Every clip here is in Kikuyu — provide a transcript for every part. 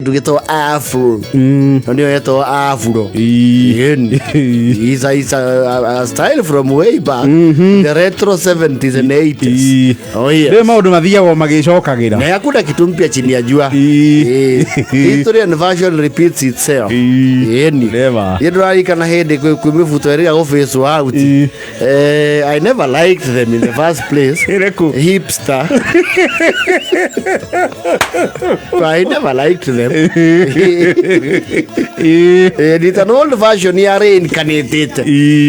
Kĩndũ gĩtagwo afro. No nĩyo yetagwo afro. Ĩni. Is a style from way back, the retro 70s and 80s. Oh yes. Rä maå ndå mathiagwo magä cokagä ra. Na hakuna kitu mpya chini ya jua. History and fashion repeats itself. Ĩni. Never. Niĩ ndĩraririkana hĩndĩ kwĩ mĩbuto ĩrĩa gũbĩcwo out. I never liked them in the first place. Ĩrĩkũ? Hipster. I never liked them. It's an old version ya reincarnated.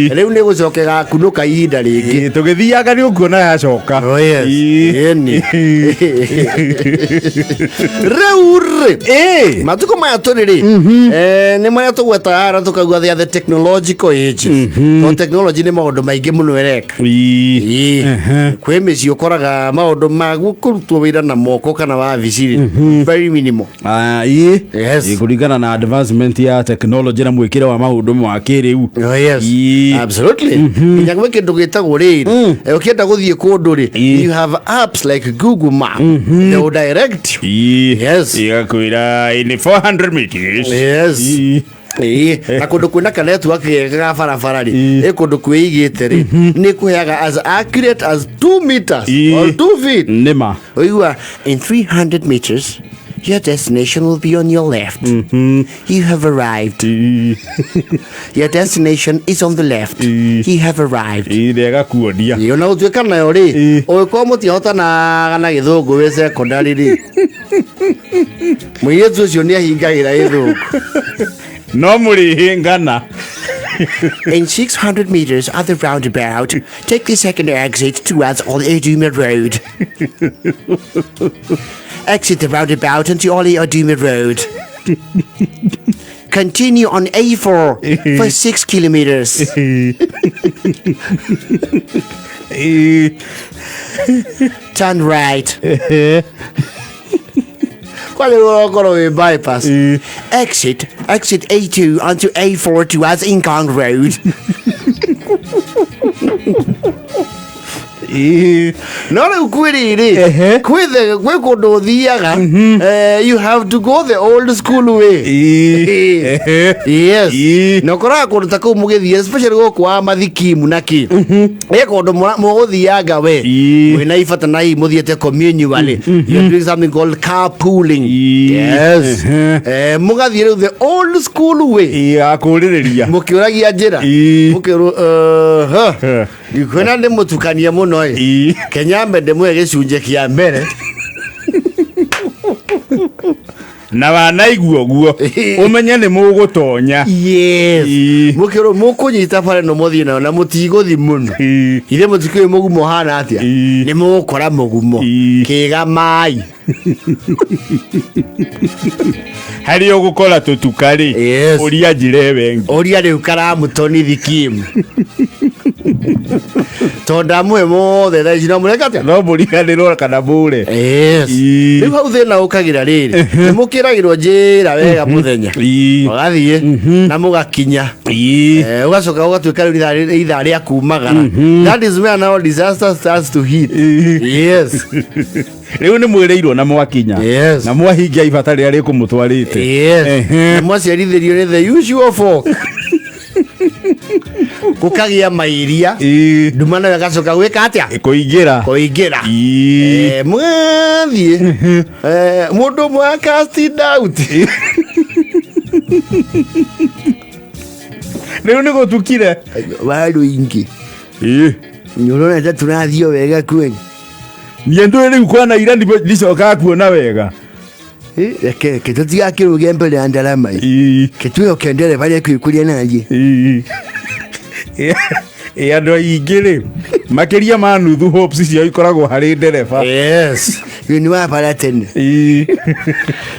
Rĩu nĩ gũcoka ĩgakunũka ihinda rĩngĩ. Tå gä thiaga nä å kuona yacoka. Oh yes. Ĩni. Rĩu rĩ, matukũ maya tũrĩ rĩ, nĩ marĩa tũgwetaga na tũkauga they are the technological ages, tondũ technology nĩ maũndũ maingĩ mũno ĩreka. Ĩĩ. Kwĩ mĩciĩ ũkoraga maũndũ ma kũrutwo wĩra na moko kana wabici rĩ, very minimal. Yes. Kå na advancement ya technology na mwä kä re wa maå ndå ma kä rä u. Oh, yes. Absolutely. Nginya gwĩ kĩndũ gĩtagwo rĩrĩ, ũkĩenda gũthiĩ kũndũ rĩ, you have apps like Google Map. They will direct you. Yes. Igakwä ra in 400 meters. Yes. Ĩĩ, na kũndũ kwĩna ka network gega ga barabara rĩ, ĩ kũndũ kwĩigĩte rĩ, nĩ kũheaga as accurate as 2 meters or 2 feet. Nä ma. Ũigua, in 300 meters your destination will be on your left. You have arrived. Your destination is on the left. You have arrived. Nä agakuonia. Ĩĩ, ona gũtuĩka nayo rĩ, ũgĩkorwo mũtihotanaga na gĩthũngũ wĩ secondary rĩ, mũirĩtu ũcio nĩ ahingagĩra gĩthũngũ. No må rä hä ngana. In 600 meters at the roundabout, take the second exit towards Ole Oduma Road. Exit the roundabout onto Ole Oduma Road. Continue on A4 for 6 kilometers. Turn right. Kwani ũrokorwo wĩ bypass. Exit A2 onto A4 towards Inkong Road. No rĩu kwĩ rĩrĩ, kwĩ kũndũ ũthiaga, you have to go the old school way. Yes. Na ũkoraga kũndũ ta kũu mũgĩthiĩ, especially gũkũ wa mathikimu na kĩ, ĩ kũndũ mũgũthianga we mwĩna ibata na hihi mũthiĩte communally, you're doing something called carpooling. Yes. Mũgathiĩ rĩu the old school way, Akå rä rä ria. Mũkĩũragia njĩra, mũkĩrwo kwĩna ndĩ mũtukanie mũno ĩ. Kenya mbe ndĩmũhe gĩcunjĩ kĩa mbere. Na wanaigua å guo å menye nä må gå tonya. Yes. Mũkĩrwo mũkũnyita bara ĩno mũthiĩ nayo na mũtigũthi mũno. Ithe mũtikĩũĩ mũgumo hana atĩa. Nĩ mũgũkora mũgumo kĩga mai. Harä å gå kora tå tuka rä, å ria njä ra ĩwe ĩngĩ. Ũria rĩu karamũtoni thikimu tondũ ndamũhe mothe thaa ici no mũreka atĩa? No må riganä rwo kana må re. Yes. Rĩu hau thĩna ũkagĩra rĩrĩ, nĩ mũkĩragĩrwo njĩra wega mũthenya, mũgathiĩ na mũgakinya. Ũgacoka ũgatuĩka rĩu ithaa rĩa kumagara. That is where now disaster starts to hit. Yes. Rä u nä mwä rä irwo na mwakinya. Na mwahingia ibata rä a rä kå må twarä te. Yes. Na mwaciarithĩrio nĩ the usual folk, gũkagĩa mairia, nduma nayo ĩgacoka gwĩka atĩa? Kå ingä ra. Kũingĩra. Mũgathiĩ, mũndũ ũmwe acast doubt. Rä u nä gå tukire. Warũ ingĩ nĩ ũrona ta tũrathiĩ o wega kweli. Niä ndå rä u kwana ira ndicokaga kuona wega. Reke reke tũtigakĩrũge mbere ya ndarama ĩ. Kĩtwĩhoke ndereba rĩa kwĩkũria nathiĩ. Ĩ andå aingä rä makä ma nuthu hopes ciao ikoragwo harä ndereba. Yes, rĩu nĩ wa bara tene.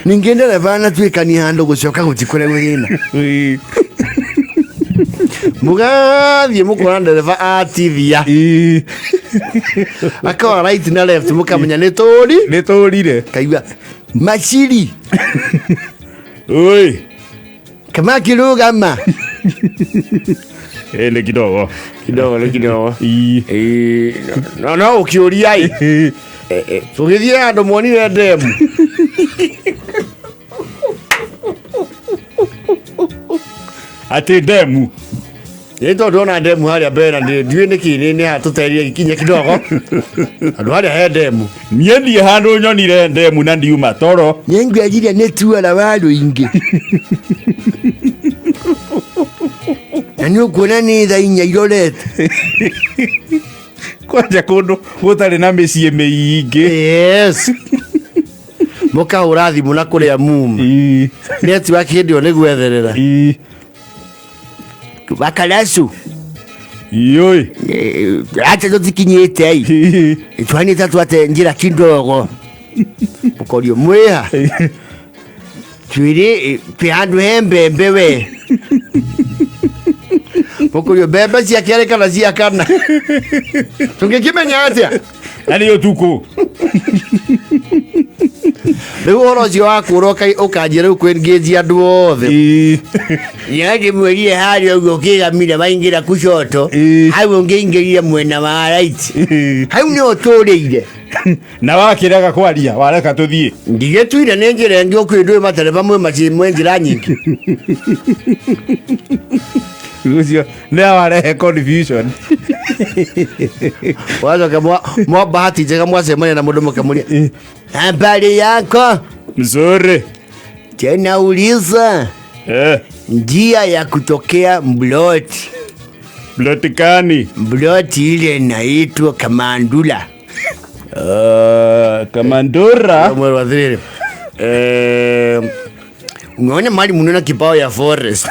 Ningĩ ndereba anatuĩkania handũ gũcoka gũtikoragwo thĩna. Mũgathiĩ mũkona ndereba atithia akora right na left, mũkamenya nĩ tũri. Nä tå rire. Kaigua maciri. Oi. Kama kirugama. Nä kidogo. Kidogo nĩ kidogo. Ĩĩ, no ũkĩũria ĩ, tũgĩthiĩ handũ muonire ndemu. Atĩ ndemu. Nĩ tondũ ndona ndemu harĩa mbere na ndiũĩ nĩkĩ nĩ nĩ haha tũterie ikinye kidogo. Handũ harĩa he ndemu. Niĩ ndiĩ handũ nyonire ndemu na ndiuma toro. Nĩ ngwĩrire nĩ tuara wa rũingĩ. Na nĩ ũkuona nĩ thaa 4 irorete. Kwanja kũndũ gũtarĩ na mĩciĩ mĩingĩ. Yes. Mũkahũra thimũ na kũrĩa muma. Network hĩndĩ ĩyo nĩ gwetherera. Wakaracu. Yoi. Ate tũtikinyĩte i. Twanĩta twate njĩra kidogo. Ũkorio mwĩha. Twĩrĩ twĩ handũ he mbembe we. Ũkorio mbembe cia kerĩ kana cia kana. Tũngĩkĩmenya atĩa? Na nĩ ũtukũ. Rĩu ũhoro ũcio wa kũra ũkanjia rĩu kwĩngĩnjia andũ othe. Nĩangĩmwĩrire harĩa ũguo ũkĩgamire waingĩra kushoto. Hau ũngĩingĩrire mwena wa right. Hau nĩho tũrĩire. Na wakĩrega kwaria wareka tũthiĩ. Ndigĩtuire nĩ njĩra ĩngĩ ũkũĩ ndũĩ matereba mwĩ maci mwĩ njĩra nyingĩ. Ũcio nĩ warehe confusion. Wacoka mwa bahati njega mwacemania na mũndũ mũkamũria habari yako. Mzuri. Tena uliza njia ya kutokea Mbloti. Mbloti kani? Mbloti ile inaitwa Kamandula. Kamandura. Mwero wa thiriri. Unaona mali munaona kibao ya forest.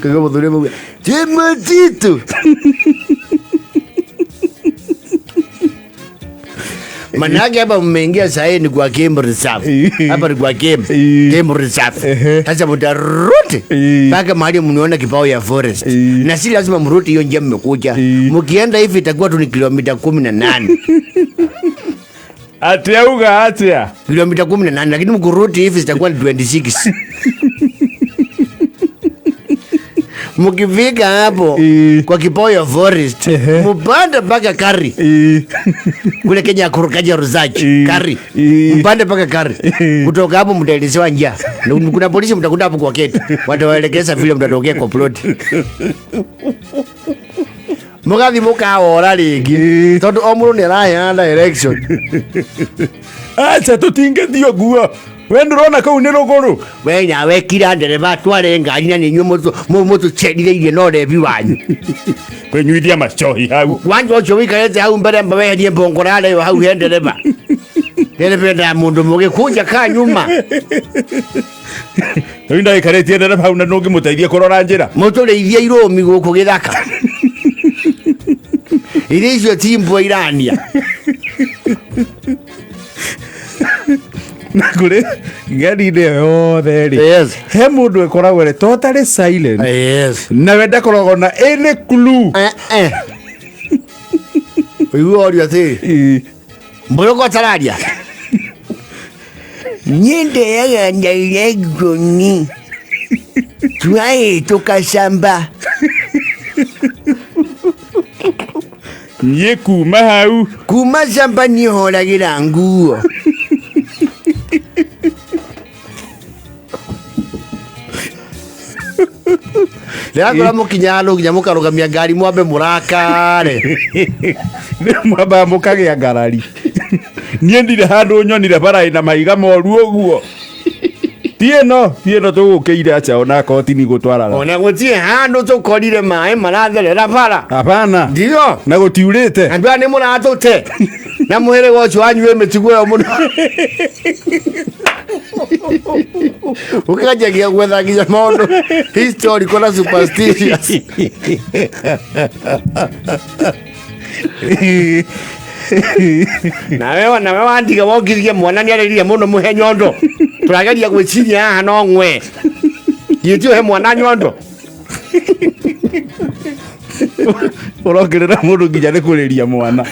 Kaga muthuri muge. Timotito. Manake hapa mmeingia sahii ni kwa game reserve. Hapa ni kwa game reserve. Sasa mtarudi mpaka mahali mnaona kibao ya forest. Na si lazima mrudi hiyo njia mmekuja. Mkienda hivi itakuwa tu ni kilomita 18. Atia uga atia. Kilomita 18, lakini mkurudi hivi zitakuwa ni 26. Mkifika hapo kwa kibao ya forest, mpande mpaka Kari. Kule Kenya Kurukaja Research, Kari. Mpande mpaka Kari. Kutoka hapo mtaelezewa njia. Na kuna polisi mtakuta hapo kwa gate. Watawaelekeza vile mtatokea kwa plot. Mugathi mukawora ringi. Tondu o mundu ni araheana direction. Acha tutingetio guo. We ndurona kau ni ruguru. We nawe kira ndereba tware ngari na ninyu mutucenitheirie na urebi wanyu. Kwinyuithia macohi hau. Kwanja ucio wikarite hau mbere mba weherie mbongora ĩyo hau he ndereba. Ndereba endaga mundu mugi kunja ka nyuma. Rĩu ndagĩkarĩtie ndereba hau na ndũngĩmũteithia kũrora njĩra. Mũtũrĩithie irũmi gũkũ gĩthaka. Iria icio ti mbwa irania. Na kũrĩ ng'eni-inĩ ĩyo yothe rĩ, he mũndũ ĩkoragwo ĩrĩ totally silent. Nawe ndakoragwo na any clue. Ũiguaga ũrio atĩrĩ, mbũrũka ũtararia. Niĩ ndeaga direction. Twahĩtũka camba. Niĩ kuma hau. Kuma camba niĩ horagĩra nguo. Ndĩrakora mũkinya handũ nginya mũkarũgamia ngari mwambe mũrakare. Nĩ mwambaga mũkagĩa ngarari. Niĩ ndirĩ handũ nyonire bara ĩna mahiga moru ũguo. Ti ĩno, ti ĩno tũgũkĩire acha ona koti ni gũtwarana. Ona gũtirĩ handũ tũkorire maĩ maratherera bara. Hapana. Ndio. Na gũtiurĩte. Andũ aya nĩ mũratũte. Na mũhĩrĩga ũcio wanyu wĩ mĩtugo ĩyo mũno. Ũkanjagia gwetha nginya maũndũ historical na superstitious. Nawe nawe wandiga wongithie mwana nĩarĩrire mũno mũhe nyondo. Tũrageria gwĩciria haha no ng'we. Githĩ ti ũhe mwana nyondo? Ũrongerera mũndũ nginya nĩ kũrĩria mwana.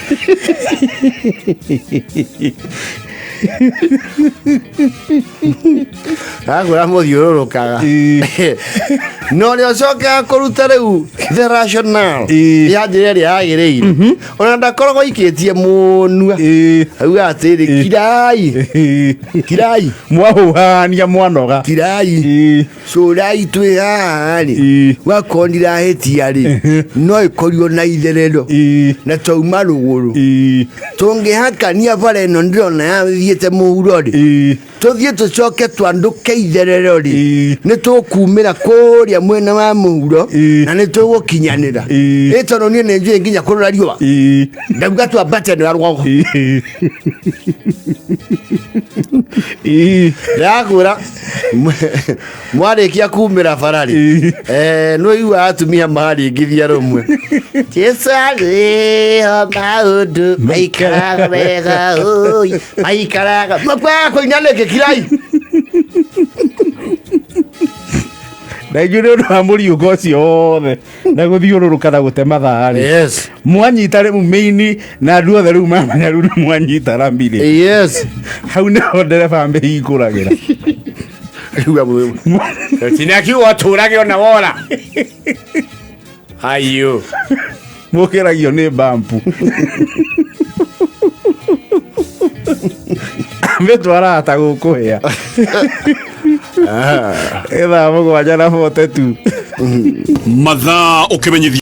Agũra mũthiũrũrũkaga. Na ũrĩa ũcokaga kũruta rĩu the rationale Ĩĩ. ya njĩra ĩrĩa yagĩrĩire, ona ndakoragwo aikĩtie mũnua, auga atĩrĩ, kirai, kirai, Mwahuhania mwanoga. Kirai, cũrai, twĩ haha rĩ, wakorwo ndirahĩtia rĩ, no ĩkorirwo na itherero na twauma rũgũrũ, tũngĩhakania bara ĩno ndĩrona yathiĩte mũhuro rĩ, tũthiĩ tũcoke twandũke itherero rĩ, nĩ tũkumĩra kũrĩa mwena wa mũhuro na nĩ tũgũkinyanĩra. Ĩ tondũ niĩ nĩ njũĩ nginya kũrora riũa, ndauga twambate ĩno ya rũgongo. Ndĩrakwĩra, mwarĩkia kumĩra bara rĩ, nĩ ũiguaga atumia maringithia rũmwe, Jesu arĩho, maũndũ maikaraga wega, ũi maikaraga makwaga kũina nĩkĩ? Kirai. Na inyuĩ nĩ ũndũ wa mũriũngo ũcio wothe na gũthiũrũrũka na gũte mathaa rĩ, mwanyita rĩu mĩini na andũ othe rĩu mamenya rĩu nĩ mwanyita rami rĩ, hau nĩho ndereba mĩhingũragĩra. Tinakiuga ũtũrage ona wora ayo. Mũkĩragio nĩ bampu mĩtwaraga ta gũkũhĩa ĩthaa 7:42. Mathaa ũkĩmenyithia.